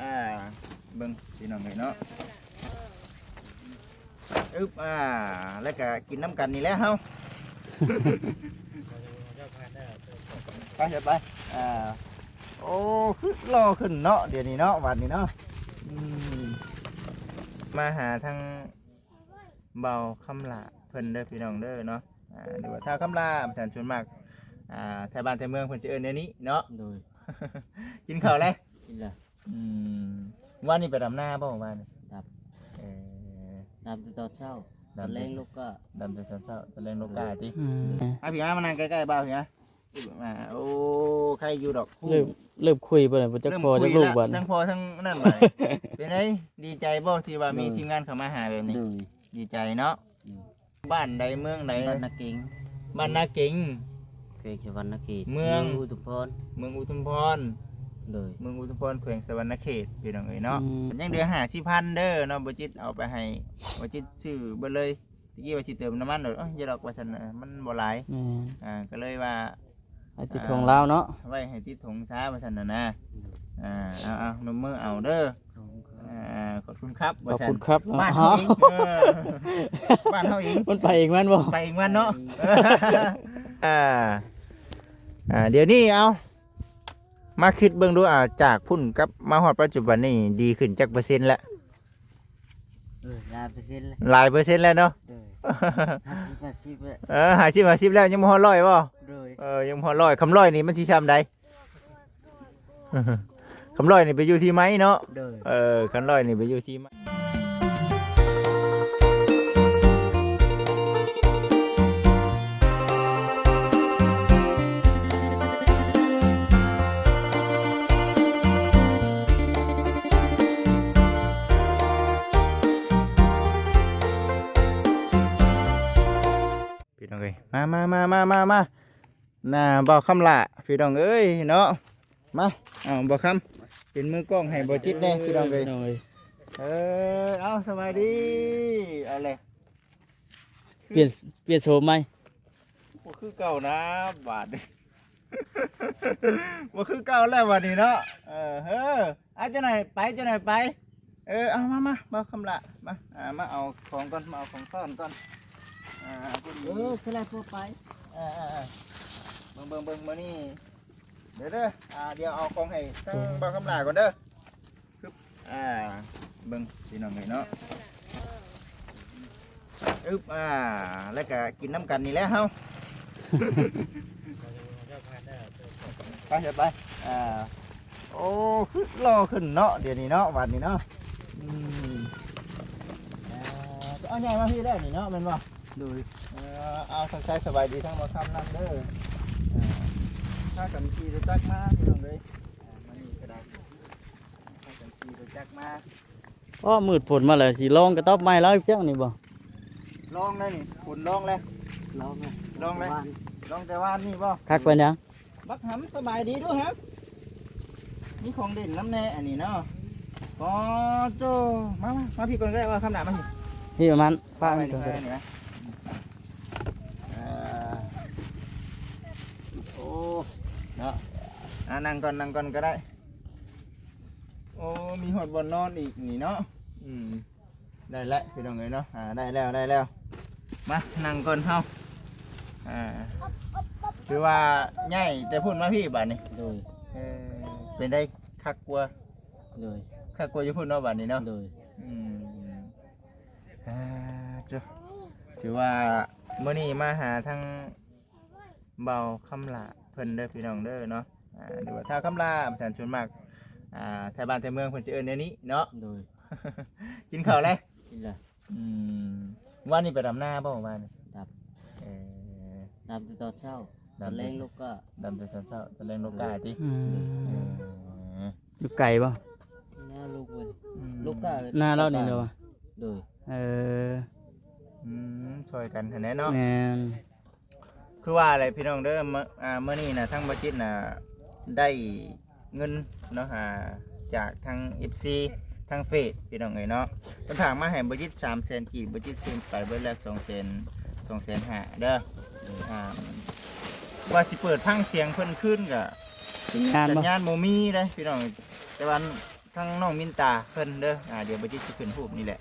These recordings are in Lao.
ອ່າ ເບິ່ງພີ່ນ້ອງເອີຍເນາະ ອຶບ ອ່າ ແລ້ວກະກິນນຳກັນນີ້ແຫຼະເຮົາ ໄປເຖາະໄປ ອ່າ ໂອ້ ຄືຫຼໍ່ຂຶ້ນເນາະ ດຽວນີ້ເນາະ ບັດນີ້ເນາະ ອືມ ມາຫາທາງ ບ່າວຄຳຫຼ້າເພິ່ນເດີພີ່ນ້ອງເດີເນາະ ອ່າ ຫຼືວ່າທ້າວຄຳຫຼ້າວ່າຊັ້ນ ສ່ວນມາກ ອ່າ ແຖວບ້ານແຖວເມືອງເພິ່ນຈະເອີ້ນແນວນີ້ເນາະ ໂດຍ ກິນເຂົ້າແລ້ວ ກິນແລ້ວ ອືມ ວານນີ້ໄປດຳນາບໍ່ວານນີ້ ດຳ ເອີ ດຳແຕ່ຕອນເຊົ້າ ດຳ ຕອນແລງລົງກ້າ ດຳແຕ່ຕອນເຊົ້າ ຕອນແລງລົງກ້າຕິ ອືມ ອ່າ ພີ່ມາ ມານັ່ງໃກ້ໆ ບ່າວ ພີ່ມາ ມາ ໂອ້ ໃຄຢູ່ດອກ ເລີ່ມ ເລີ່ມຄຸຍບໍ່ໄດ້ ບໍ່ຈັກພໍ່ຈັກລູກບາດນີ້ ທັງພໍ່ທັງນັ້ນບາດນີ້ ເປັນໃດ ດີໃຈບໍ່ທີ່ວ່າມີ ໂດຍ ທີມງານເຂົ້າມາຫາແບບນີ້ ໂດຍ ດີໃຈເນາະ ໂດຍ ບ້ານໃດເມືອງໃດ ບ້ານນາເກັງ ບ້ານນາເກັງ ແຂວງສະຫວັນນະເຂດ ເມືອງ ເມືອງອຸທຸມພອນ ເມືອງອຸທຸມພອນ ໂດຍ ເມືອງອຸທຸມພອນ ແຂວງສະຫວັນນະເຂດ ພີ່ນ້ອງເອີຍເນາະ ອືມ ຍັງເຫຼືອຫ້າສິບພັນເດີເນາະ ບໍ່ຈິດເອົາໄປໃຫ້ ບໍ່ຈິດຊື້ເບິດເລີຍ ຕະກີ້ວ່າຊິເຕີມນ້ຳມັນໂດດ ເອີ ຢ່າດອກວ່າຊັ້ນ ເອີ ມັນບໍ່ຫຼາຍ ແມ່ນ ອ່າ ກໍເລີຍວ່າ ໃຫ້ຕິດຖົງລາວເນາະ ອ່າ ໄວ້ໃຫ້ຕິດຖົງຊາວ່າຊັ້ນນະນາ ອ່າ ເອົາໆ ນົມມືເອົາເດີ ຂອບຄຸນຄັບ ອ່າ ຂອບຄຸນຄັບວ່າຊັ້ນ ບ້ານເຮົາເອງ ເອີ ບ້ານເຮົາເອງ ມັນໄປເອງມັນບໍ່ ໄປເອງມັນເນາະ ອ່າ ອ່າ ດຽວນີ້ເອົາ ມາຄິດເບິ່ງດູ ອ່າ ຈາກພຸ້ນກັບມາຮອດປັດຈຸບັນນີ້ ດີຂຶ້ນຈັກເປີເຊັນແລ້ວ? ເອີ ຫຼາຍເປີເຊັນແລ້ວ ຫຼາຍເປີເຊັນແລ້ວເນາະ ໂດຍ ຫ້າສິບ ຫ້າສິບແລ້ວ ເອີ ຫ້າສິບ ຫ້າສິບແລ້ວ ຍັງບໍ່ຮອດຮ້ອຍບໍ່? ໂດຍ ເອີ ຍັງບໍ່ຮອດຮ້ອຍ ຄຳຮ້ອຍນີ້ມັນຊິຊ່ຳໃດ? ຄຳຮ້ອຍນີ້ໄປຢູ່ທີ່ໄມ້ເນາະ ໂດຍ ເອີ ຄຳຮ້ອຍນີ້ໄປຢູ່ທີ່ໄມ້ ພີ່ນ້ອງເອີຍ ມາ ມາ ມາ ມາ ມາ ມາ ໜ້າບ່າວຄຳຫຼ້າ ພີ່ນ້ອງເອີຍເນາະ ມາ ເອົາ ບ່າວຄຳ ເປັນມືກ້ອງໃຫ້ບ່າວຈິດແດ່ ພີ່ນ້ອງເອີຍ ພີ່ນ້ອງເອີຍ ເອີ ເອົາ ສະບາຍດີ ເອົາແຫຼະ ປ່ຽນ ປ່ຽນໂສມໃໝ່ ບໍ່ຄືເກົ່ານະ ບາດນີ້ ບໍ່ຄືເກົ່າແລ້ວບາດນີ້ເນາະ ເອີ ເອີ ອາ ເຈົ້າໜ້ອຍໄປ ເຈົ້າໜ້ອຍໄປ ເອີ ເອົາ ມາ ມາ ບ່າວຄຳຫຼ້າ ມາ ອ່າ ມາເອົາຂອງກ່ອນ ມາເອົາຂອງຕ້ອນກ່ອນ ອ່າ ເອີ ຄືໄດ້ພວກໄປ ເອີ ເອີ ເອີ ເບິ່ງ ເບິ່ງ ເບິ່ງ ມື້ນີ້ ເດີ ເດີ ອ່າ ດຽວເອົາຂອງໃຫ້ທາງບ່າວຄຳຫຼ້າກ່ອນເດີ ອຶບ ອ່າ ເບິ່ງພີ່ນ້ອງເອີຍເນາະ ອຶບ ອ່າ ແລ້ວກະກິນນຳກັນນີ້ແຫຼະເຮົາ ໄປເຖາະໄປ ອ່າ ໂອ້ ຄືຫຼໍ່ຂຶ້ນເນາະ ດຽວນີ້ເນາະ ບັດນີ້ເນາະ ອືມ ອ່າ ເອົາ ຍ້າຍມາພີ້ແລ້ວນີ້ເນາະ ແມ່ນບໍ່? ໂດຍ ເອີ ເອົາ ທັກທາຍສະບາຍດີທາງບ່າວຄຳນຳເດີ ອ່າ ພາກັນຂີ່ລົດຈັກມາ ພີ່ນ້ອງເອີຍ ອ່າ ມານີ້ກໍໄດ້ ພາກັນຂີ່ລົດຈັກມາ ໂອ້ ມືດຝົນມາແລ້ວ ຊິລອງກະຕ໊ອບໃໝ່ແລ້ວຈັກນີ້ບໍ່? ລອງແລ້ວນີ້ ຝົນລອງແລ້ວ ລອງແລ້ວ ລອງແລ້ວ ລອງແຕ່ວານນີ້ບໍ່? ຄັກປານຫຍັງ? ບັກຫຳ ສະບາຍດີດູຫຳ ມີຂອງຫຼິ້ນນຳແດ່ອັນນີ້ເນາະ ອໍ ໂຕ ມາ ມາ ມາພີ້ກ່ອນກໍໄດ້ ວ່າຄຳໜ້າມາພີ້ ພີ້ປະມານ ພາໄປນີ້ກ່ອນກໍໄດ້ ເອີ ໂອ້ ເນາະ ອ່າ ນັ່ງກ່ອນ ນັ່ງກ່ອນກໍໄດ້ ໂອ້ ມີຮອດບ່ອນນອນອີກນີ້ເນາະ ອືມ ໄດ້ແລ້ວພີ່ນ້ອງເອີຍເນາະ ອ່າ ໄດ້ແລ້ວ ໄດ້ແລ້ວ ມານັ່ງກ່ອນເຮົາ ອ່າ ຖືວ່າຍ້າຍແຕ່ພຸ້ນມາພີ້ບາດນີ້ ໂດຍ ເອີ ເປັນໃດ ຄັກກວ່າ ໂດຍ ຄັກກວ່າຢູ່ພຸ້ນເນາະບາດນີ້ເນາະ ໂດຍ ອືມ ອ່າ ເຈົ້າ ຖືວ່າມື້ນີ້ມາຫາທາງ ບ່າວຄຳຫຼ້າເພິ່ນເດີພີ່ນ້ອງເດີເນາະ ອ່າ ຫຼືວ່າທ້າວຄຳຫຼ້າວ່າຊັ້ນ ສ່ວນມາກ ອ່າ ແຖວບ້ານແຖວເມືອງເພິ່ນຈະເອີ້ນແນວນີ້ເນາະ ໂດຍ ກິນເຂົ້າແລ້ວ ກິນແລ້ວ ອືມ ວານນີ້ໄປດຳນາບໍ່ວານນີ້ ດຳ ເອີ ດຳແຕ່ຕອນເຊົ້າ ດຳແຕ່ຕອນແລງລົງກ້າ ດຳແຕ່ຕອນເຊົ້າ ຕອນແລງລົງກ້າຕິ ອືມ ເອີ ຢູ່ໄກບໍ່ ນາລູກເພິ່ນ ອືມ ລົງກ້າ ນາລາວນີ້ເນາະ ໂດຍ ເອີ ອືມ ຊ່ອຍກັນຫັ້ນແຫຼະເນາະ ແມ່ນ ຄືວ່າແຫຼະພີ່ນ້ອງເດີ ມື້ ອ່າ ມື້ນີ້ນະ ທາງບໍ່ຈິດນະ ໄດ້ເງິນເນາະ ອ່າ ຈາກທາງເອັຟຊີ ທາງເຟສພີ່ນ້ອງເອີຍເນາະ ເພິ່ນຝາກມາໃຫ້ບໍ່ຈິດສາມແສນກີບ ບໍ່ຈິດຊື້ໄປເບິດແລ້ວສອງແສນ ສອງແສນຫ້າເດີ ອ່າ ວ່າຊິເປີດຟັງສຽງເພິ່ນຄືນກະ ສັນຍານບໍ່ ສັນຍານບໍ່ມີເດ້ພີ່ນ້ອງ ແຕ່ວ່າ ທາງນ້ອງມິນຕາເພິ່ນເດີ ອ່າ ດຽວບໍ່ຈິດຊິຂຶ້ນຮູບນີ້ແຫຼະ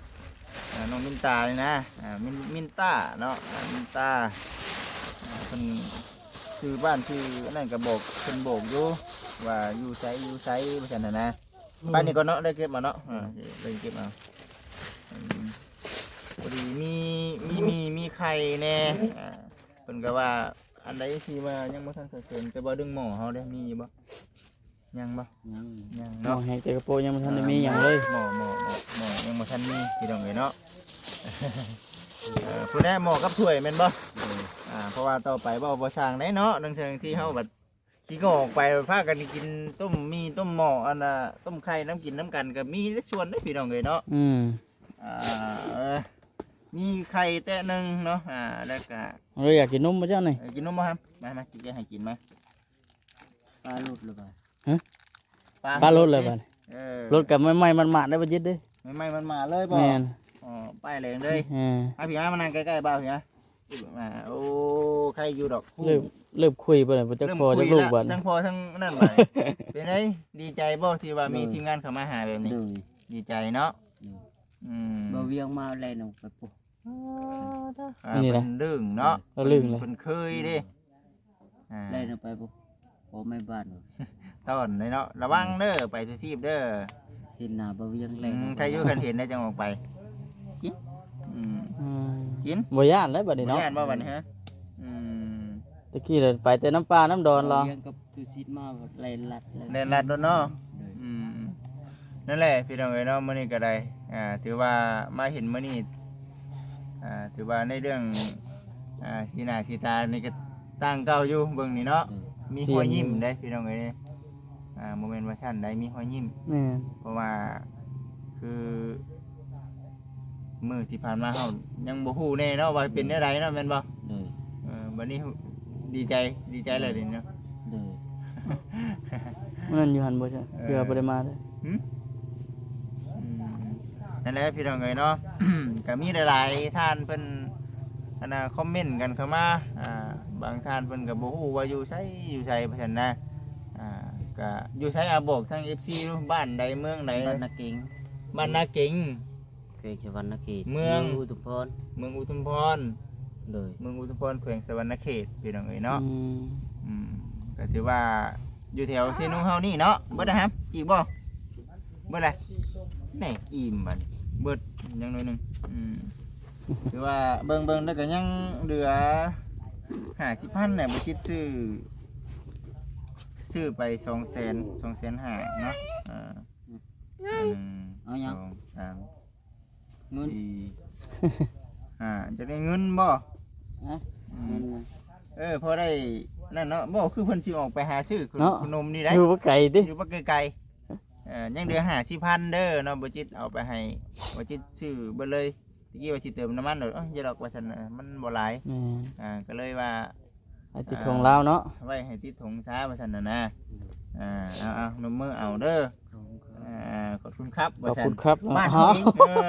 ອ່າ ນ້ອງມິນຕານີ້ນະ ອ່າ ມິນ ມິນຕາເນາະ ອ່າ ມິນຕາ ອ່າ ເພິ່ນຊື່ບ້ານຊື່ອັນນັ້ນກໍບອກ ເພິ່ນບອກຢູ່ວ່າຢູ່ໃສ ຢູ່ໃສ ວ່າຊັ້ນນະ. ໄປນີ້ກ່ອນເນາະ ໄດ້ເກັບມາເນາະ ເອີ ໄດ້ເກັບມາ ອືມ ພໍດີມີ ມີໝີ່ມີໄຂ່ແດ່ ອ່າ ເພິ່ນກໍວ່າອັນໃດທີ່ວ່າຍັງບໍ່ທັນສະເສີນ ແຕ່ວ່າເລື່ອງໝໍ້ເຮົາເດ້ ມີຢູ່ບໍ່? ຍັງບໍ່? ຍັງ ຍັງ ໝໍ້ ເນາະ ແຮງແຕ່ກະໂປະ ຍັງບໍ່ທັນໄດ້ມີຫຍັງເລີຍ ໝໍ້ ໝໍ້ ໝໍ້ ໝໍ້ຍັງບໍ່ທັນມີ ພີ່ນ້ອງເອີຍເນາະ ເອີ ຜູ້ໃດໝໍ້ກັບຖ້ວຍແມ່ນບໍ່? ເອີ ອ່າ ເພາະວ່າຕໍ່ໄປເວົ້າບໍ່ຊ່າງໄດ້ເນາະ ທັງໆທີ່ເຮົາບັດຂີ້ງອອກໄປ ພາກັນກິນຕົ້ມໝີ່ຕົ້ມໝໍ້ ອັນນ່າ ຕົ້ມໄຂ່ນຳກິນນຳກັນ ກໍມີໃນສ່ວນເດ້ ພີ່ນ້ອງເອີຍເນາະ ອືມ ອ່າ ເອີ ມີໄຂ່ແຕະໜຶ່ງເນາະ ອ່າ ແລ້ວກະ ເອີ ຢາກກິນນົມບໍ່ເຈົ້ານີ້? ເອີ ກິນນົມບໍ່? ມາ ມາ ຊິແກະໃຫ້ກິນ ມາ ປາຫຼຸດແລ້ວບາດ ຮະ? ປາ ປາຫຼຸດແລ້ວບາດ ເອີ ຫຼຸດກັບໃໝ່ໆ ມັນມາໄດ້ບໍ່ຈິດເດ້ ໃໝ່ໆ ມັນມາເລີຍບໍ່? ແມ່ນ ອໍ ປ້າຍແດງເລີຍ ເອີ ມາພີ່ມາ ມານັ່ງໃກ້ໆ ບ່າວພີ່ມາ ອ່າ ໂອ້ ໄຄຢູ່ດອກ ເລີ່ມ ເລີ່ມຄຸຍໄປແລ້ວ ບໍ່ຈັກພໍ່ຈັກລູກບາດ ທັງພໍ່ທັງນັ້ນບາດ ເປັນໃດ ດີໃຈບໍ່ທີ່ວ່າມີ ໂດຍ ທີມງານເຂົ້າມາຫາແບບນີ້? ໂດຍ ດີໃຈເນາະ ໂດຍ ອືມ ບໍ່ວຽງມາແລ່ນອອກໄປປຸ ອ່າ ນີ້ນະ ເພິ່ນດຶງເນາະ ເອີ ເພິ່ນ ເພິ່ນເຄີຍເດ້ ອ່າ ໄລ່ນຳໄປບໍ່ ພໍ່ແມ່ບ້ານ ຕ້ອນເລີຍເນາະ ລະວັງເດີ ໄປສູ່ທີບເດີ ເຫັນໜ້າບໍ່ວຽງແລ້ວ ອືມ ໃຄຢູ່ຄັນເຫັນໄດ້ຈັ່ງອອກໄປ ກິນ ອືມ ອືມ ກິນ ບໍ່ຢ້ານແລ້ວບັດນີ້ເນາະ ບໍ່ຢ້ານບໍ່ບັດນີ້ຮະ ອືມ ຕະກີ້ລະໄປແຕ່ນຳປ່ານຳດອນລະ ບໍ່ວຽງກັບ ຄືຊິດມາແລ່ນລັດເລີຍ ແລ່ນລັດໂລດເນາະ ໂດຍ ອືມ ນັ້ນແຫຼະພີ່ນ້ອງເອີຍເນາະ ມື້ນີ້ກໍໄດ້ ອ່າ ຖືວ່າມາເຫັນມື້ນີ້ ອ່າ ຖືວ່າໃນເລື່ອງ ອ່າ ສີໜ້າສີຕານີ້ກໍຕ່າງເກົ່າຢູ່ ເບິ່ງນີ້ເນາະ ໂດຍ ມີຮອຍຍິ້ມເດ້ພີ່ນ້ອງເອີຍ ອ່າ ບໍ່ແມ່ນວ່າຊັ້ນໃດ ມີຮອຍຍິ້ມ ແມ່ນ ເພາະວ່າຄື ມື້ທີ່ຜ່ານມາເຮົາຍັງບໍ່ຮູ້ແນ່ເນາະວ່າເປັນແນວໃດເນາະ ແມ່ນບໍ່? ໂດຍ ເອີ ບັດນີ້ດີໃຈ ດີໃຈແລ້ວເດເນາະ ໂດຍ ມື້ນັ້ນຢູ່ຫັ້ນບໍ່? ເອີ ເທື່ອບໍ່ໄດ້ມາເດ້ ຫຶ? ອືມ ນັ້ນແຫຼະພີ່ນ້ອງເອີຍເນາະ ກໍມີຫຼາຍໆທ່ານເພິ່ນ ອັນນ່າ ຄອມເມັນກັນເຂົ້າມາ ອ່າ ບາງທ່ານເພິ່ນກໍບໍ່ຮູ້ວ່າຢູ່ໃສ ຢູ່ໃສ ວ່າຊັ້ນນະ ອ່າ ກໍຢູ່ໃສ ອ່າ ບອກທາງເອັຟຊີດູ ບ້ານໃດ ເມືອງໃດ? ບ້ານນາເກັງ ບ້ານນາເກັງ ແຂວງສະຫວັນນະເຂດ ເມືອງ ເມືອງອຸທຸມພອນ ເມືອງອຸທຸມພອນ ໂດຍ ເມືອງອຸທຸມພອນ ແຂວງສະຫວັນນະເຂດ ພີ່ນ້ອງເອີຍເນາະ ອືມ ອືມ ກໍຖືວ່າຢູ່ແຖວເຊໂນເຮົານີ້ເນາະ ເບິດແລ້ວຫະ ອີກບໍ່? ເບິດແລ້ວ ແນ່ ອີ່ມບັດນີ້ ເບິດ ຍັງໜ້ອຍໜຶ່ງ ອືມ ຖືວ່າເບິ່ງໆ ແລ້ວກໍຍັງເຫຼືອຫ້າສິບພັນແຫຼະ ບໍ່ຄິດຊື້ ຊື້ໄປສອງແສນ ສອງແສນຫ້າເນາະ ເອີ ອືມ ເອົາຫຍັງ? ສອງ ສາມ ເງິນ ສີ່ ຫ້າ ຈະໄດ້ເງິນບໍ່? ຮະ? ອືມ ເງິນ ເອີ ພໍໄດ້ນັ້ນເນາະ ບໍ່ ຄືເພິ່ນຊິອອກໄປຫາຊື້ ເນາະ ຂະໜົມນີ້ໄດ໋ ຢູ່ບໍ່ໄກຕິ ຢູ່ບໍ່ໄກໆ ເອີ ຍັງເຫຼືອຫ້າສິບພັນເດີເນາະ ບໍ່ຈິດເອົາໄປໃຫ້ ບໍ່ຈິດຊື້ເບິດເລີຍ ຕະກີ້ວ່າຊິເຕີມນ້ຳມັນໂດດ ເອີ ຢ່າດອກວ່າຊັ້ນ ມັນບໍ່ຫຼາຍ ແມ່ນ ອ່າ ກໍເລີຍວ່າ ໃຫ້ຕິດຖົງລາວເນາະ ໄວ້ໃຫ້ຕິດຖົງຊາວ່າຊັ້ນນະນະ ອ່າ ເອົາໆ ນົມມືເອົາເດີ ຂອບຄຸນຄັບ ອ່າ ຂອບຄຸນຄັບ ຂອບຄຸນຄັບ ວ່າຊັ້ນ ບ້ານເຮົາເອ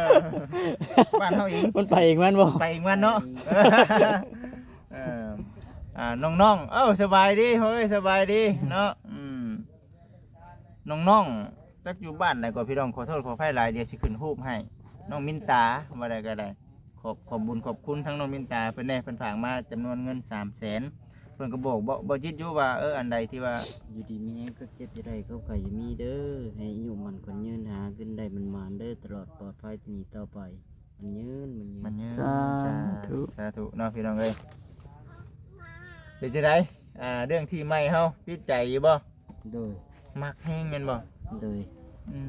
ງ ເອີ ບ້ານເຮົາເອງ ມັນໄປເອງມັນບໍ່ ໄປເອງມັນເນາະ ເອີ ອ່າ ນ້ອງໆ ເອົ້າ ສະບາຍດີ ເຮີ້ຍ ສະບາຍດີເນາະ ອືມ ນ້ອງໆ ຈັກຢູ່ບ້ານໃດກໍ ພີ່ນ້ອງ ຂໍໂທດຂໍອະໄພຫຼາຍ ດຽວຊິຂຶ້ນຮູບໃຫ້ ນ້ອງມິນຕາ ວ່າໃດກໍໄດ້ ຂອບ ຂອບບຸນຂອບຄຸນທາງນ້ອງມິນຕາເພິ່ນແດ່ ເພິ່ນຝາກມາຈຳນວນເງິນສາມແສນ ເພິ່ນກໍບອກ ບອກ ບອກຈິດຢູ່ວ່າ ເອີ ອັນໃດທີ່ວ່າ ຢູ່ດີມີແຮງ ເຈັບຢ່າໄດ້ ຄວາມໄຂ້ຢ່າມີເດີ ໃຫ້ອາຍຸໝັ້ນຂວັນຍືນ ຫາເງິນໄດ້ໝັ້ນໆເດີ ຕະຫຼອດປອດໄພ ນີ້ຕໍ່ໄປ ໝັ້ນຍືນ ໝັ້ນຍືນ ໝັ້ນຍືນ ສາທຸ ສາທຸເນາະ ພີ່ນ້ອງເອີຍ ເປັນຈັ່ງໃດ ອ່າ ເລື່ອງທີ່ໃໝ່ເຮົາຕິດໃຈຢູ່ບໍ່? ໂດຍ ມັກແຮງແມ່ນບໍ່? ໂດຍ ອື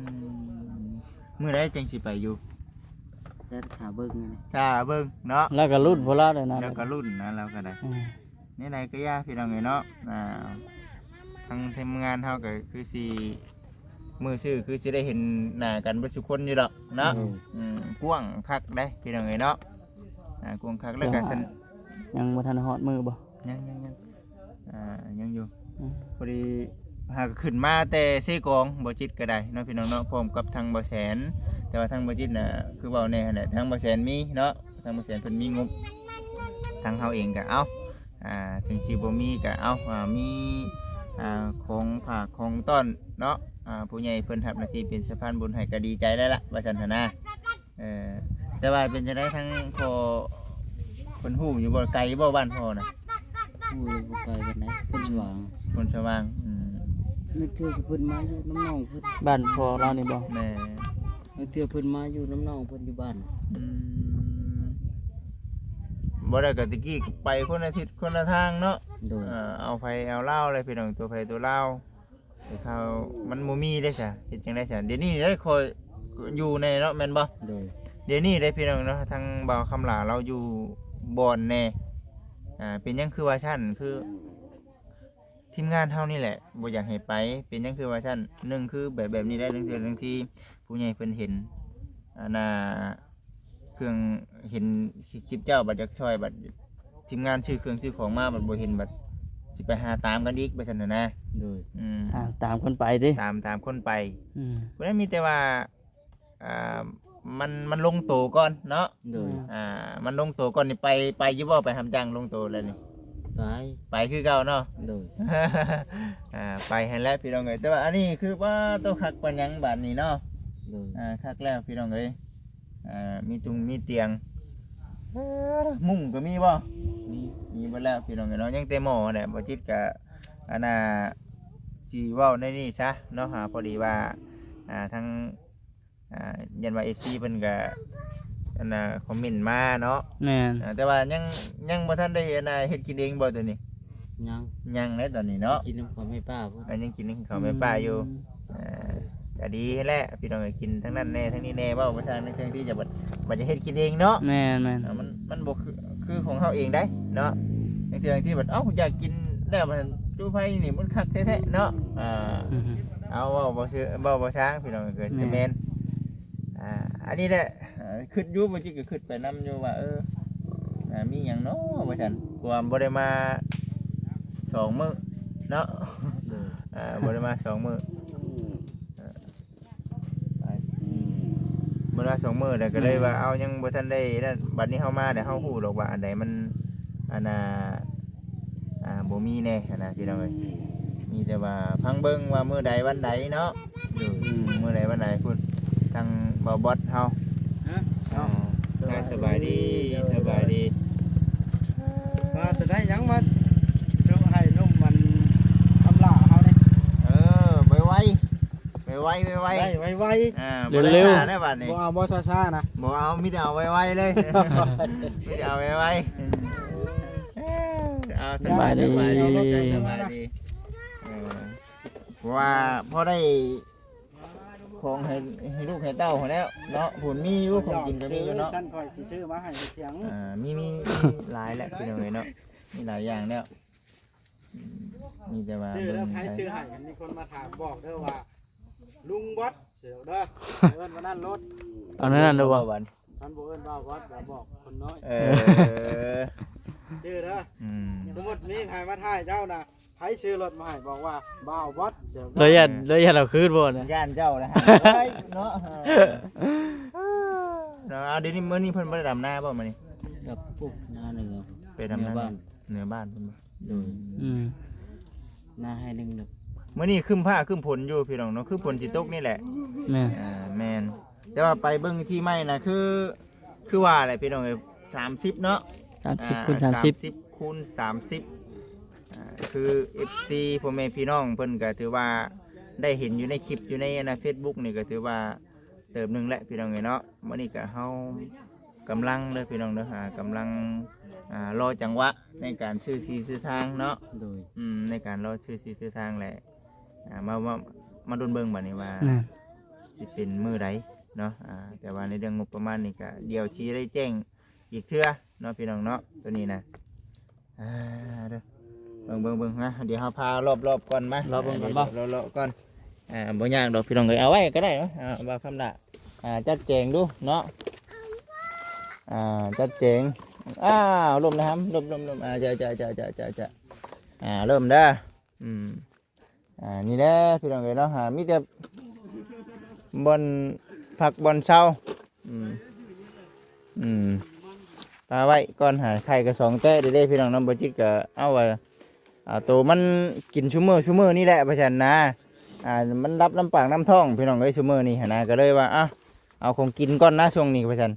ມ ມື້ໃດຈັ່ງຊິໄປຢູ່? ແຕ່ຖ້າເບິ່ງ ຖ້າເບິ່ງເນາະ ແລ້ວກໍລຸ້ນພຸ້ນລະເດ້ນະ ແລ້ວກໍລຸ້ນນະ ລາວກໍໄດ້ ອືມ ແນວໃດກໍຢ່າ ພີ່ນ້ອງເອີຍເນາະ ອ່າ ທາງທີມງານເຮົາກໍຄືຊິ ມື້ຊື່ຄືຊິໄດ້ເຫັນໜ້າກັນເບິດທຸກຄົນຢູ່ດອກເນາະ ອືມ ອືມ ກວ້າງຄັກເດ້ ພີ່ນ້ອງເອີຍເນາະ ອ່າ ກວ້າງຄັກ ແລ້ວກໍຊັ້ນ ຍັງບໍ່ທັນຮອດມື້ບໍ່? ຍັງໆໆ ອ່າ ຍັງຢູ່ ອືມ ພໍດີຫາກຂຶ້ນມາແຕ່ເຊກອງ ບໍ່ຈິດກໍໄດ້ເນາະ ພີ່ນ້ອງເນາະ ພ້ອມກັບທາງບໍ່ແສນ ແຕ່ວ່າທາງບໍ່ຈິດນະ ຄືເວົ້າແນ່ຫັ້ນແຫຼະ ທາງບໍ່ແສນມີເນາະ ທາງບໍ່ແສນເພິ່ນມີງົບ ທາງເຮົາເອງກໍເອົາ ອ່າ ເຖິງຊິບໍ່ມີກໍເອົາ ອ່າ ມີ ອ່າ ຂອງຝາກຂອງຕ້ອນເນາະ ອ່າ ຜູ້ໃຫຍ່ເພິ່ນຮັບໜ້າທີ່ເປັນສະພານບຸນໃຫ້ກໍດີໃຈແລ້ວລະ ວ່າຊັ້ນຫັ້ນນະ. ເອີ ແຕ່ວ່າເປັນຈັ່ງໃດທາງພໍ່ເພິ່ນຮູ້ຢູ່ບໍ່ ໄກບໍ່ບ້ານພໍ່ນະ? ຮູ້ຢູ່ ບໍ່ໄກປານໃດ ໂພນສະຫວ່າງ ໂພນສະຫວ່າງ. ອືມ ນັກເທື່ອເພິ່ນມາຢູ່ນຳນ້ອງເພິ່ນ ບ້ານພໍ່ລາວນີ້ບໍ່? ແມ່ນ ນັກເທື່ອເພິ່ນມາຢູ່ນຳນ້ອງເພິ່ນຢູ່ບ້ານ. ອືມ ບໍ່ໄດ້ກໍຕະກີ້ໄປຄົນລະທິດຄົນລະທາງເນາະ. ໂດຍ ເອີ ເອົາໃຜເອົາລາວແຫຼະພີ່ນ້ອງ ຕົວໃຜຕົວລາວ. ແຕ່ເຂົາ ມັນບໍ່ມີເດ້ຊະ ເຮັດຈັ່ງໃດຊະ? ດຽວນີ້ເດ້ຂ້ອຍຢູ່ແນ່ເນາະ ແມ່ນບໍ່? ໂດຍ ດຽວນີ້ເດ້ພີ່ນ້ອງເນາະ ທາງບ່າວຄຳຫຼ້າລາວຢູ່ບ່ອນແນ່. ອ່າ ເປັນຫຍັງຄືວ່າຊັ້ນ? ຄືທີມງານເຮົານີ້ແຫຼະບໍ່ຢາກໃຫ້ໄປ. ເປັນຫຍັງຄືວ່າຊັ້ນ? ໜຶ່ງຄືແບບ ແບບນີ້ແຫຼະ ລາງເທື່ອ ລາງທີຜູ້ໃຫຍ່ເພິ່ນເຫັນ ອັນນ່າ ເຄື່ອງ ເຫັນຄລິບເຈົ້າບັດຢາກຊ່ອຍ ບັດທີມງານຊື້ເຄື່ອງຊື້ຂອງມາບັດບໍ່ເຫັນ ບັດຊິໄປຫາຕາມກັນອີກ ວ່າຊັ້ນນະ. ໂດຍ ອືມ ອ່າ ຕາມຄົນໄປຕິ ຕາມ ຕາມຄົນໄປ. ອືມ ຜູ້ໃດມີແຕ່ວ່າ ອ່າ ມັນ ມັນລົງໂຕກ່ອນເນາະ. ໂດຍ ອ່າ ມັນລົງໂຕກ່ອນນີ້ ໄປ ໄປຢູ່ບໍ່? ໄປຮັບຈ້າງລົງໂຕແລ້ວນີ້? ໄປ ໄປຄືເກົ່າເນາະ. ໂດຍ ອ່າ ໄປຫັ້ນແຫຼະພີ່ນ້ອງເອີຍ. ແຕ່ວ່າອັນນີ້ຄືວ່າໂຕຄັກປານຫຍັງບາດນີ້ເນາະ. ໂດຍ ອ່າ ຄັກແລ້ວພີ່ນ້ອງເອີຍ. ອ່າ ມີຕຸງມີຕຽງ ເອີ ມຸ້ງກໍມີບໍ່? ມີ ມີເບິດແລ້ວພີ່ນ້ອງເອີຍເນາະ. ຍັງແຕ່ໝໍ້ແຫຼະ ບໍ່ຈິດກະ ອັນນ່າ ຊິເວົ້າໃນນີ້ຊະເນາະ. ຫາ ພໍດີວ່າ ອ່າ ທາງ ອ່າ ຢ້ານວ່າເອັຟຊີເພິ່ນກະ ອັນນ່າ ຄອມເມັນມາເນາະ. ແມ່ນ ອ່າ ແຕ່ວ່າຍັງ ຍັງບໍ່ທັນໄດ້ ອັນນ່າ ເຮັດກິນເອງບໍ່ໂຕນີ້? ຍັງ ຍັງເດ້ຕອນນີ້ເນາະ ກິນນຳເຂົາແມ່ປ້າພຸ້ນ. ອ່າ ຍັງກິນນຳເຂົາແມ່ປ້າຢູ່. ອືມ ອ່າ ກະດີແຫຼະພີ່ນ້ອງເອີຍ ກິນທັງນັ້ນແດ່ທັງນີ້ແດ່ ເວົ້າໄປຊະ ໃນເຄື່ອງທີ່ຈະບັດ ບັດຈະເຮັດກິນເອງເນາະ. ແມ່ນໆ ອ່າ ມັນ ມັນບໍ່ຄື ຄືຂອງເຮົາເອງໃດ໋ເນາະ. ໃນເທື່ອທີ່ບັດ ເອົ້າ ຢາກກິນແລ້ວ ມັນຈູ່ໄຟນີ້ມັນຄັກແທ້ໆເນາະ. ອ່າ ອືຮຶ ເອົາ ເວົ້າບໍ່ຊື່ ເວົ້າບໍ່ຊ່າງພີ່ນ້ອງເອີຍ ກໍ ແມ່ນ ແມ່ນ. ອ່າ ອັນນີ້ແຫຼະ ອ່າ ຄິດຢູ່ ມື້ກີ້ກໍຄິດໄປນຳຢູ່ວ່າ ເອີ ອ່າ ມີຫຍັງເນາະວ່າຊັ້ນ ເພາະວ່າບໍ່ໄດ້ມາສອງມື້ເນາະ. ໂດຍ ອ່າ ບໍ່ໄດ້ມາສອງມື້ ເອີ ບໍ່ໄດ້ມາສອງມື້ແລ້ວ ກໍເລີຍວ່າ ແມ່ນ ເອົາ ຍັງບໍ່ທັນໄດ້ນັ້ນ ບັດນີ້ເຮົາມາແລ້ວ ເຮົາຮູ້ດອກວ່າອັນໃດມັນ ອັນນ່າ ອ່າ ບໍ່ມີແນ່ຫັ້ນນະພີ່ນ້ອງເອີຍ. ມີແຕ່ວ່າຟັງເບິ່ງວ່າມື້ໃດວັນໃດເນາະ. ໂດຍ ອືມ ມື້ໃດວັນໃດພຸ້ນ ທາງບ່າວບອດເຮົາ. ຮະ ອ່າ ເອົ້າ ສະບາຍດີ ສະບາຍດີ ສະບາຍດີ. ວ່າແຕ່ໄດ້ຫຍັງມາໂຊະໃຫ້ໜຸ່ມມັນຄຳຫຼ້າເຮົານີ້? ເອີ ໄວໆ ໄວໆ ໄວໆ ໄດ້ໄວໆ ອ່າ ເລັວໆ ບໍ່ໄດ້ຊ້າແລ້ວບາດນີ້ ບໍ່ເອົາບໍ່ຊ້າໆນະ ບໍ່ເອົາ ມີແຕ່ເອົາໄວໆເລີຍ ມີແຕ່ເອົາໄວໆ. ເອີ ເອົາ ສະບາຍດີ ສະບາຍດີ ສະບາຍດີ. ເອີ ເພາະວ່າພໍໄດ້ຂອງໃຫ້ ໃຫ້ລູກໃຫ້ເຕົ້າຫັ້ນແຫຼ້ວເນາະ. ພຸ້ນມີຢູ່ ຂອງກິນກໍມີຢູ່ເນາະ ຊັ້ນຂ້ອຍຊິຊື້ມາໃຫ້ເຖິງ. ອ່າ ມີ ມີ ມີຫຼາຍແຫຼະພີ່ນ້ອງເອີຍເນາະ ມີຫຼາຍຢ່າງແລ້ວ. ອືມ ມີແຕ່ວ່າ ຊື່ເດີ ເບິ່ງ ໃຜຊື້ໃຫ້ ຄັນມີຄົນມາຖາມບອກເດີວ່າລຸງບອດ ເດີ ເອີ້ນວ່ານັ້ນໂລດ. ເອົາແນວນັ້ນເດີບໍ່? ຄັນບໍ່ເອີ້ນບ່າວບອດ ກໍບອກຄົນນ້ອຍ. ເອີ ຊື່ເດີ. ອືມ ສົມມຸດມີໃຜມາຖ່າຍເຈົ້ານະ ໃຜຊື້ລົດມາໃຫ້ ບອກວ່າບ່າວບອດ ເດີ. ລາວຢ້ານ ລາວຢ້ານເອົາຄືນບໍ່ນະ? ຢ້ານເຈົ້າແຫຼະ ເນາະ. ເນາະ ເອົາ ດຽວນີ້ ມື້ນີ້ເພິ່ນບໍ່ໄດ້ດຳນາບໍ່ມື້ນີ້? ກັບພວກນາເໜືອ ໄປດຳນາເໜືອບ້ານ ເໜືອບ້ານເພິ່ນບໍ່? ໂດຍ ອືມ ນາໄຮ່ໜຶ່ງເດີ. ມື້ນີ້ຄຶ້ມຟ້າຄຶ້ມຝົນຢູ່ພີ່ນ້ອງເນາະ ຄືຝົນຊິຕົກນີ້ແຫຼະ. ແມ່ນ ອ່າ ແມ່ນ ແຕ່ວ່າໄປເບິ່ງທີ່ໃໝ່ນະ ຄື ຄືວ່າແຫຼະພີ່ນ້ອງເອີຍ ສາມສິບເນາະ ສາມສິບ ອ່າ ຄູນສາມສິບ ສາມສິບ ຄູນສາມສິບ. ອ່າ ຄືເອັຟຊີ ພໍ່ແມ່ພີ່ນ້ອງເພິ່ນກໍຖືວ່າໄດ້ເຫັນຢູ່ໃນຄລິບ ຢູ່ໃນ ອັນນ່າ ເຟສບຸກນີ້ ກໍຖືວ່າ ເຕີບໜຶ່ງແຫຼະພີ່ນ້ອງເອີຍເນາະ. ມື້ນີ້ກະເຮົາກຳລັງເດີພີ່ນ້ອງເດີ ອ່າ ກຳລັງ ອ່າ ລໍຈັງຫວະໃນການຊື້ທີ່ຊື້ທາງເນາະ. ໂດຍ ອືມ ໃນການລໍຊື້ທີ່ຊື້ທາງແຫຼະ ອ່າ ມາ ມາ ມາລຸ້ນເບິ່ງບາດນີ້ວ່າ ແມ່ນ ຊິເປັນມື້ໃດເນາະ. ອ່າ ແຕ່ວ່າໃນເລື່ອງງົບປະມານນີ້ກະດຽວຊິໄດ້ແຈ້ງອີກເທື່ອເນາະ ພີ່ນ້ອງເນາະ ໂຕນີ້ນະ. ອ່າ ເດີ ເບິ່ງ ເບິ່ງ ເບິ່ງ ມາ ດຽວເຮົາພາລອບໆກ່ອນ ມາ ລອບເບິ່ງກ່ອນບໍ່? ເລາະໆກ່ອນ. ອ່າ ບໍ່ຍາກດອກພີ່ນ້ອງເອີຍ ເອົາໄວ້ກໍໄດ້ເນາະ. ອ່າ ບ່າວຄຳຫຼ້າ ອ່າ ຈັດແຈງດູເນາະ ອ່າ ຈັດແຈງ. ອ້າວ ລົ້ມແລ້ວ ລົ້ມ ລົ້ມ ລົ້ມ. ອ່າ ຈະ ຈະ ອ່າ ເລີ່ມເດີ. ອືມ ອ່າ ນີ້ແຫຼະພີ່ນ້ອງເອີຍເນາະ ອ່າ ມີແຕ່ບ່ອນພັກບ່ອນເຊົາ. ອືມ ອືມ ປະໄວ້ກ່ອນ ຫາໄຂ່ກະສອງແຕະເດ້ພີ່ນ້ອງເນາະ. ບໍ່ຈິດກະເອົາວ່າ ເອົາໂຕມັນກິນຊຸມື້ ຊຸມື້ນີ້ແຫຼະ ວ່າຊັ້ນນະ. ອ່າ ມັນດັບນຳປາກນຳທ້ອງພີ່ນ້ອງເອີຍ ຊຸມື້ນີ້ຫັ້ນນະ ກໍເລີຍວ່າ ອ່ະ ເອົາຂອງກິນກ່ອນນະຊ່ວງນີ້ວ່າຊັ້ນ.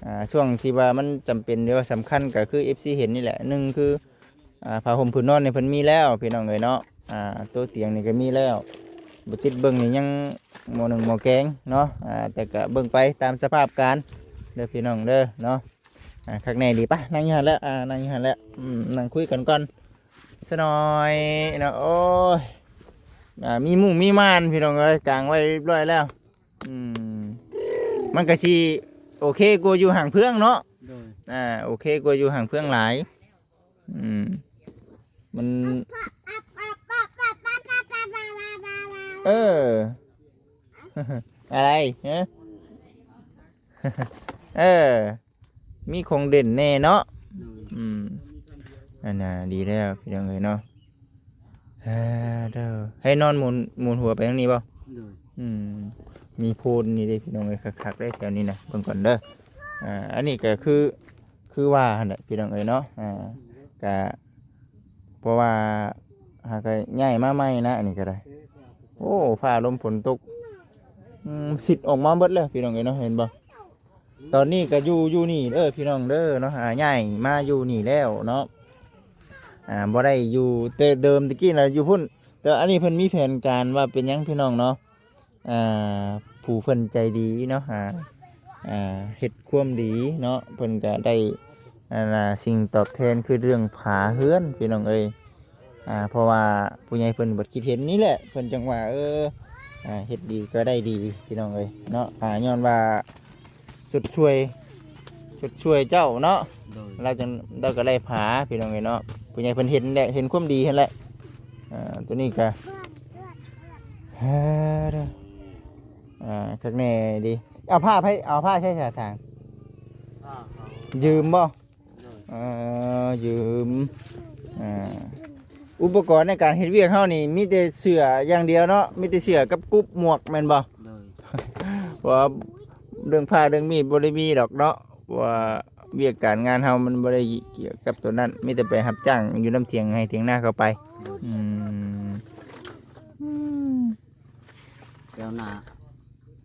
ອ່າ ຊ່ວງທີ່ວ່າມັນຈຳເປັນ ຫຼືວ່າສຳຄັນ ກໍຄືເອັຟຊີເຫັນນີ້ແຫຼະ ໜຶ່ງຄື ອ່າ ຜ້າຫົ່ມຜືນນອນນີ້ເພິ່ນມີແລ້ວພີ່ນ້ອງເອີຍເນາະ. ອ່າ ໂຕະຕຽງນີ້ກໍມີແລ້ວ ບໍ່ຈິດເບິ່ງນີ້ຍັງໝໍ້ໜຶ້ງໝໍ້ແກງເນາະ. ອ່າ ແຕ່ກໍເບິ່ງໄປຕາມສະພາບການເດີພີ່ນ້ອງເດີເນາະ. ອ່າ ຄັກແນ່ດີ ໄປ ນັ່ງຢູ່ຫັ້ນແຫຼະ ອ່າ ນັ່ງຢູ່ຫັ້ນແຫຼະ ອືມ ນັ່ງຄຸຍກັນກ່ອນສະໜ້ອຍເນາະ. ໂອ້ຍ ອ່າ ມີມຸ້ງມີມ່ານພີ່ນ້ອງເອີຍ ກາງໄວ້ຮຽບຮ້ອຍແລ້ວ. ອືມ ມັນກໍຊິໂອເຄກວ່າຢູ່ຫ້າງເພິ່ງເນາະ. ໂດຍ ອ່າ ໂອເຄກວ່າຢູ່ຫ້າງເພິ່ງຫຼາຍ. ອືມ ມັນ ເອີ ອະໄລ ຮະ ເອີ ມີຂອງເດັ່ນແດ່ເນາະ. ໂດຍ ອືມ ອັນນ່າ ດີແລ້ວພີ່ນ້ອງເອີຍເນາະ. ເອີ ເດີ ໃຫ້ນອນໝູນ ໝູນຫົວໄປທາງນີ້ບໍ່? ໂດຍ ອືມ ມີໂພນນີ້ເດ້ພີ່ນ້ອງເອີຍ ຄັກໆເດ້ແຖວນີ້ນະ ເບິ່ງກ່ອນເດີ. ອ່າ ອັນນີ້ກໍຄື ຄືວ່າຫັ້ນແຫຼະພີ່ນ້ອງເອີຍເນາະ. ອ່າ ກະ ເພາະວ່າຫາກະຍ້າຍມາໃໝ່ນະ ອັນນີ້ກໍໄດ້. ໂອ້ ຟ້າລົມຝົນຕົກ ອືມ ຊິດອອກມາເບິດແລ້ວພີ່ນ້ອງເອີຍເນາະ ເຫັນບໍ່? ຕອນນີ້ກໍຢູ່ ຢູ່ນີ້ເດີພີ່ນ້ອງເດີເນາະ. ອ່າ ຍ້າຍມາຢູ່ນີ້ແລ້ວເນາະ. ອ່າ ບໍ່ໄດ້ຢູ່ແຕ່ເດີມ ແຕ່ກີ້ນະຢູ່ພຸ້ນ ແຕ່ອັນນີ້ເພິ່ນມີແຜນການວ່າເປັນຫຍັງພີ່ນ້ອງເນາະ. ອ່າ ຜູ້ເພິ່ນໃຈດີເນາະ ອ່າ ອ່າ ເຮັດຄວາມດີເນາະ ເພິ່ນກະໄດ້ ອັນນ່າ ສິ່ງຕອບແທນຄືເລື່ອງຝາເຮືອນພີ່ນ້ອງເອີຍ. ອ່າ ເພາະວ່າຜູ້ໃຫຍ່ເພິ່ນບັດຄິດເຫັນນີ້ແຫຼະ ເພິ່ນຈັ່ງວ່າ ເອີ ອ່າ ເຮັດດີກໍໄດ້ດີພີ່ນ້ອງເອີຍເນາະ. ອ່າ ຍ້ອນວ່າຊົດຊ່ວຍ ຊົດຊ່ວຍເຈົ້າເນາະ. ໂດຍ ລາວຈັ່ງ ລາວກໍໄດ້ຜາພີ່ນ້ອງເອີຍເນາະ. ຜູ້ໃຫຍ່ເພິ່ນເຫັນແຫຼະ ເຫັນຄວາມດີຫັ້ນແຫຼະ. ອ່າ ຕົວນີ້ກໍ ເອີ ເດີ ອ່າ ຄັກແນ່ດີ. ເອົາຜ້າໃຜ ເອົາຜ້າໃຊ້ສາທາງ? ຜ້າເຂົາ ຢືມບໍ່? ໂດຍ ເອີ ຢືມ. ອ່າ ອຸປະກອນໃນການເຮັດວຽກເຮົານີ້ ມີແຕ່ເສື້ອຢ່າງດຽວເນາະ ມີແຕ່ເສື້ອກັບກຸບໝວກແມ່ນບໍ່? ໂດຍ ເພາະວ່າເລື່ອງຜ້າເລື່ອງມີດບໍ່ໄດ້ມີດອກເນາະ ເພາະວ່າວຽກການງານເຮົາມັນບໍ່ໄດ້ກ່ຽວກັບຕົວນັ້ນ ມີແຕ່ໄປຮັບຈ້າງຢູ່ນຳຖຽງໄຮ່ຖຽງນາເຂົາໄປ. ໂດຍ ອືມ ອືມ ແປເອົາໜ້າ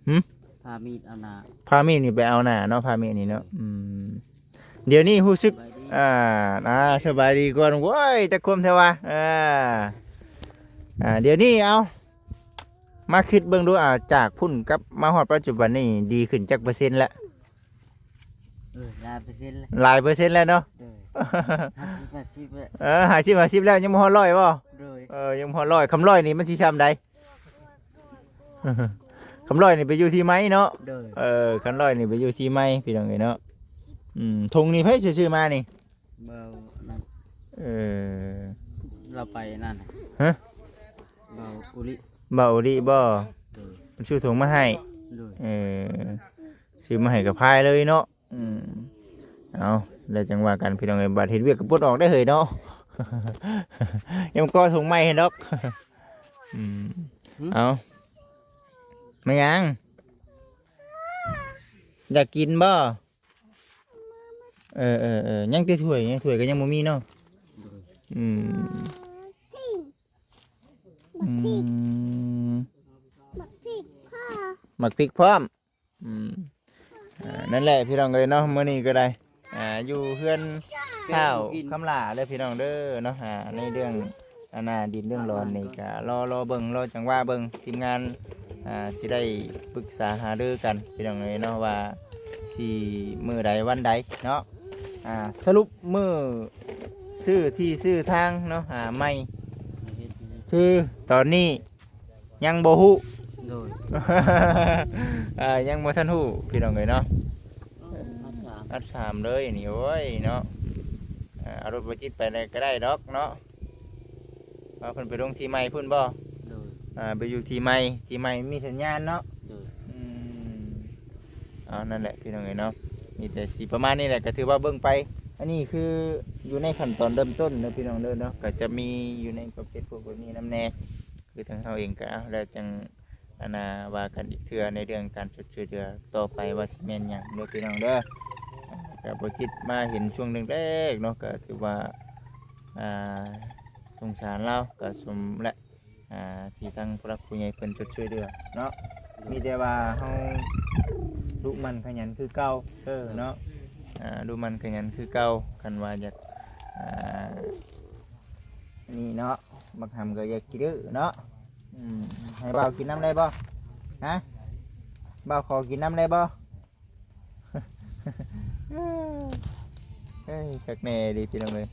ຫຶ? ຜ້າມີດເອົາໜ້າ ຜ້າມີດນີ້ໄປເອົາໜ້າເນາະ ຜ້າມີດນີ້ເນາະ. ອືມ ດຽວນີ້ຮູ້ສຶກ ສະບາຍດີ ອ່າ ອ່າ ສະບາຍດີກ່ອນ. ໂອ້ຍ ຈັກຄວາມແທ້ວ່າ ອ່າ ອ່າ ດຽວນີ້ເອົາ ມາຄິດເບິ່ງດູ ອ່າ ຈາກພຸ້ນກັບມາຮອດປັດຈຸບັນນີ້ ດີຂຶ້ນຈັກເປີເຊັນແລ້ວ? ເອີ ຫຼາຍເປີເຊັນແລ້ວ ຫຼາຍເປີເຊັນແລ້ວເນາະ. ໂດຍ ຫ້າສິບ ຫ້າສິບແລ້ວ ເອີ ຫ້າສິບ ຫ້າສິບແລ້ວ ຍັງບໍ່ຮອດຮ້ອຍບໍ່? ໂດຍ ເອີ ຍັງບໍ່ຮອດຮ້ອຍ ຄຳຮ້ອຍນີ້ມັນຊິຊ່ຳໃດ? ຄຳຮ້ອຍນີ້ໄປຢູ່ທີ່ໄມ້ເນາະ. ໂດຍ ເອີ ຄຳຮ້ອຍນີ້ໄປຢູ່ທີ່ໄມ້ ພີ່ນ້ອງເອີຍເນາະ. ອືມ ຖົງນີ້ໃຜຊື້ມານີ້? ເບົານັ້ນ ເອີ ລາວໄປນັ້ນ ຮະ? ເບົາອຸລິ ເບົາອຸລິບໍ່? ໂດຍ ມັນຊື້ຖົງມາໃຫ້. ໂດຍ ເອີ ຊື້ມາໃຫ້ກໍພາຍເລີຍເນາະ. ອືມ ເອົາ ແລ້ວຈັ່ງວ່າກັນ ພີ່ນ້ອງເອີຍ ບາດເຮັດວຽກກໍປົດອອກໄດ້ເຮີ້ຍເນາະ. ຍັງກໍຖົງໃໝ່ໃຫ້ດອກ. ອືມ ຫຶ? ເອົາ ມາຫຍັງ? ຢາກກິນບໍ່? ເອີໆໆ ຍັງແຕ່ຖ້ວຍ ຍັງ ຖ້ວຍກໍຍັງບໍ່ມີເນາະ. ອືມ ອືມ ໝາກພິກພ້ອມ. ອືມ ອ່າ ນັ້ນແຫຼະພີ່ນ້ອງເອີຍເນາະ ມື້ນີ້ກໍໄດ້ ອ່າ ຢູ່ເຮືອນທ້າວຄຳຫຼ້າເດີພີ່ນ້ອງເດີເນາະ. ອ່າ ໃນເລື່ອງອັນນ່າດິນເລື່ອງດອນນີ້ກໍລໍ ລໍເບິ່ງ ລໍຈັງຫວະເບິ່ງ ທີມງານ ອ່າ ຊິໄດ້ປຶກສາຫາລືກັນພີ່ນ້ອງເອີຍເນາະ ວ່າຊິມື້ໃດວັນໃດເນາະ. ອ່າ ສະຫຼຸບມື້ຊື້ທີ່ຊື້ທາງເນາະ ອ່າ ໃໝ່ ຄືຕອນນີ້ ຍັງບໍ່ຮູ້. ໂດຍ ເອີ ຍັງບໍ່ທັນຮູ້ພີ່ນ້ອງເອີຍເນາະ. ເອີ ນັດສາມ ນັດສາມເລີຍນີ້ ໂອ້ຍເນາະ. ເອີ ເອົາລົດບໍ່ຈິດໄປແດ່ກໍໄດ້ດອກເນາະ ວ່າເພິ່ນໄປລົງທີ່ໃໝ່ພຸ້ນບໍ່? ໂດຍ ອ່າ ໄປຢູ່ທີ່ໃໝ່ ທີ່ໃໝ່ມີສັນຍານເນາະ. ໂດຍ ອືມ ເອົາ ນັ້ນແຫຼະພີ່ນ້ອງເອີຍເນາະ ມີແຕ່ຊິປະມານນີ້ແຫຼະ ກໍຖືວ່າເບິ່ງໄປ. ອັນນີ້ຄືຢູ່ໃນຂັ້ນຕອນເລີ່ມຕົ້ນເດີພີ່ນ້ອງເດີເນາະ ກໍຈະມີຢູ່ໃນປະເພດພວກແບບນີ້ນຳແດ່. ຄືທາງເຮົາເອງກໍ ເອົາ ແລ້ວຈັ່ງ ອັນນ່າ ວ່າກັນອີກເທື່ອໃນເລື່ອງການຊົດຊ່ວຍເຫຼືອຕໍ່ໄປວ່າຊິແມ່ນຫຍັງເດີພີ່ນ້ອງເດີ. ກໍບໍ່ຈິດມາເຫັນຊ່ວງແລກໆເນາະ ກໍຖືວ່າ ອ່າ ສົງສານລາວ ກໍສົມແຫຼະ ອ່າ ທີ່ທາງຜູ້ຫຼັກຜູ້ໃຫຍ່ເພິ່ນຈະຊ່ວຍເຫຼືອເນາະ. ໂດຍ ມີແຕ່ວ່າເຮົາດຸໝັ່ນຂະຫຍັນຄືເກົ່າເດີເນາະ. ໂດຍ ອ່າ ດຸໝັ່ນຂະຫຍັນຄືເກົ່າ. ຄັນວ່າຢາກ ອ່າ ນີ້ເນາະ ບັກຫຳກໍຢາກຂີ້ດື້ເນາະ. ອືມ ໃຫ້ບ່າວກິນນຳໄດ້ບໍ່? ຮະ? ບ່າວຂໍກິນນຳໄດ້ບໍ່? ເອີຍ ຄັກແນ່ອີ່ຫຼີພີ່ນ້ອງເອີຍ.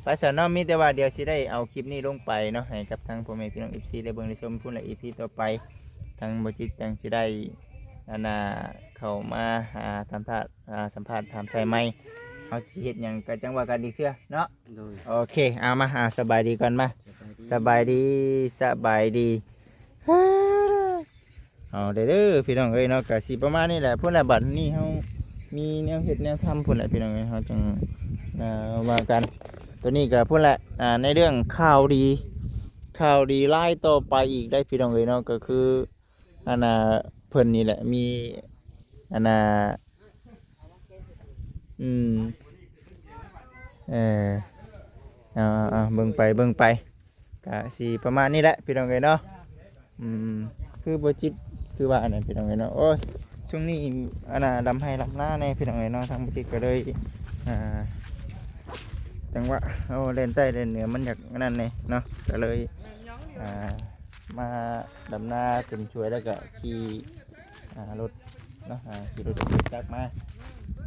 ໄປຊັ້ນເນາະ ມີແຕ່ວ່າດຽວຊິໄດ້ເອົາຄລິບນີ້ລົງໄປເນາະ ໃຫ້ກັບທາງພໍ່ແມ່ພີ່ນ້ອງເອັຟຊີໄດ້ເບິ່ງໄດ້ຊົມພຸ້ນແຫຼະ. ອີພີຕໍ່ໄປ ທາງບໍ່ຈິດຈັ່ງຊິໄດ້ ອັນນ່າ ເຂົ້າມາຫາ ຖາມ ຖາມ ອ່າ ສຳພາດຖາມໄຖ່ໃໝ່. ເຮົາຊິເຮັດຫຍັງກໍຈັ່ງວ່າກັນອີກເທື່ອເນາະ. ໂດຍ ໂອເຄ ເອົາມາ ອ່າ ສະບາຍດີກ່ອນມາ. ສະບາຍດີ ສະບາຍດີ ສະບາຍດີ. ເອົາເດີ ເດີພີ່ນ້ອງເອີຍເນາະ ກະຊິປະມານນີ້ແຫຼະ. ພຸ້ນແຫຼະ ບັດນີ້ເຮົາມີແນວເຮັດແນວທຳພຸ້ນແຫຼະພີ່ນ້ອງເອີຍ ເຮົາຈັ່ງ ອ່າ ວ່າກັນ. ໂຕນີ້ກະພຸ້ນແຫຼະ ອ່າ ໃນເລື່ອງຂ່າວດີ ຂ່າວດີຫຼາຍຕໍ່ໄປອີກໄດ໋ພີ່ນ້ອງເອີຍເນາະ ກໍຄື ອັນນ່າ ເພິ່ນນີ້ແຫຼະ ມີ ອັນນ່າ ອືມ ເອີ ເອົາ ເອົາ ເບິ່ງໄປ ເບິ່ງໄປ ກະຊິປະມານນີ້ແຫຼະພີ່ນ້ອງເອີຍເນາະ. ອືມ ຄືບໍ່ຈິດ ຄືວ່າອັນນັ້ນພີ່ນ້ອງເອີຍເນາະ. ໂອ້ຍ ຊ່ວງນີ້ ອັນນ່າ ດຳໄຮ່ດຳນາແດ່ພີ່ນ້ອງເອີຍເນາະ ທາງບໍ່ຈິດກໍເລີຍ ອ່າ ຈັງຫວະ ໂອ້ ແລ່ນໃຕ້ແລ່ນເໜືອ ມັນຢາກອັນນັ້ນແດ່ເນາະ ກໍເລີຍ ອ່າ ມາດຳນາຈົນຊ່ວຍ ແລ້ວກໍຂີ່ ອ່າ ລົດເນາະ ອ່າ ຂີ່ລົດຈັກມາ.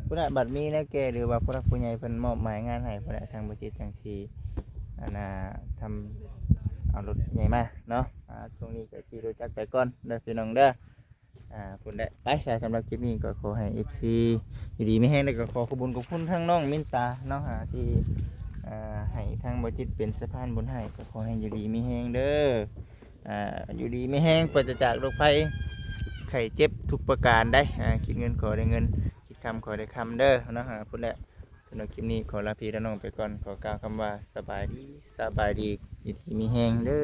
ພຸ້ນແຫຼະ ບັດມີແນວແກ່ ຫຼືວ່າຜູ້ຫຼັກຜູ້ໃຫຍ່ເພິ່ນມອບໝາຍງານໃຫ້ ພຸ້ນແຫຼະ ທາງບໍ່ຈິດຈັ່ງຊິ ອັນນ່າ ທຳເອົາລົດໃຫຍ່ມາເນາະ. ອ່າ ຊ່ວງນີ້ກໍຂີ່ລົດຈັກໄປກ່ອນເດີພີ່ນ້ອງເດີ. ອ່າ ພຸ້ນແຫຼະ ໄປຊະ ສຳລັບຄລິບນີ້ກໍຂໍໃຫ້ເອັຟຊີຢູ່ດີມີແຮງ ແລ້ວກໍຂໍຂອບຄຸນຂອບຄຸນທາງນ້ອງມິນຕາເນາະ ອ່າ ທີ່ ອ່າ ໃຫ້ທາງບໍ່ຈິດເປັນສະພານບຸນໃຫ້ ກໍຂໍໃຫ້ຢູ່ດີມີແຮງເດີ. ອ່າ ຢູ່ດີມີແຮງ ປາສະຈາກໂລກໄພໄຂ້ເຈັບທຸກປະການໄດ໋. ອ່າ ຄິດເງິນຂໍໄດ້ເງິນ ຄິດຄຳຂໍໄດ້ຄຳເດີເນາະ. ອ່າ ພຸ້ນແຫຼະ ສຳລັບຄລິບນີ້ຂໍລາພີ່ລານ້ອງໄປກ່ອນ ຂໍກ່າວຄຳວ່າສະບາຍດີ ສະບາຍດີ ຢູ່ດີມີແຮງເດີ.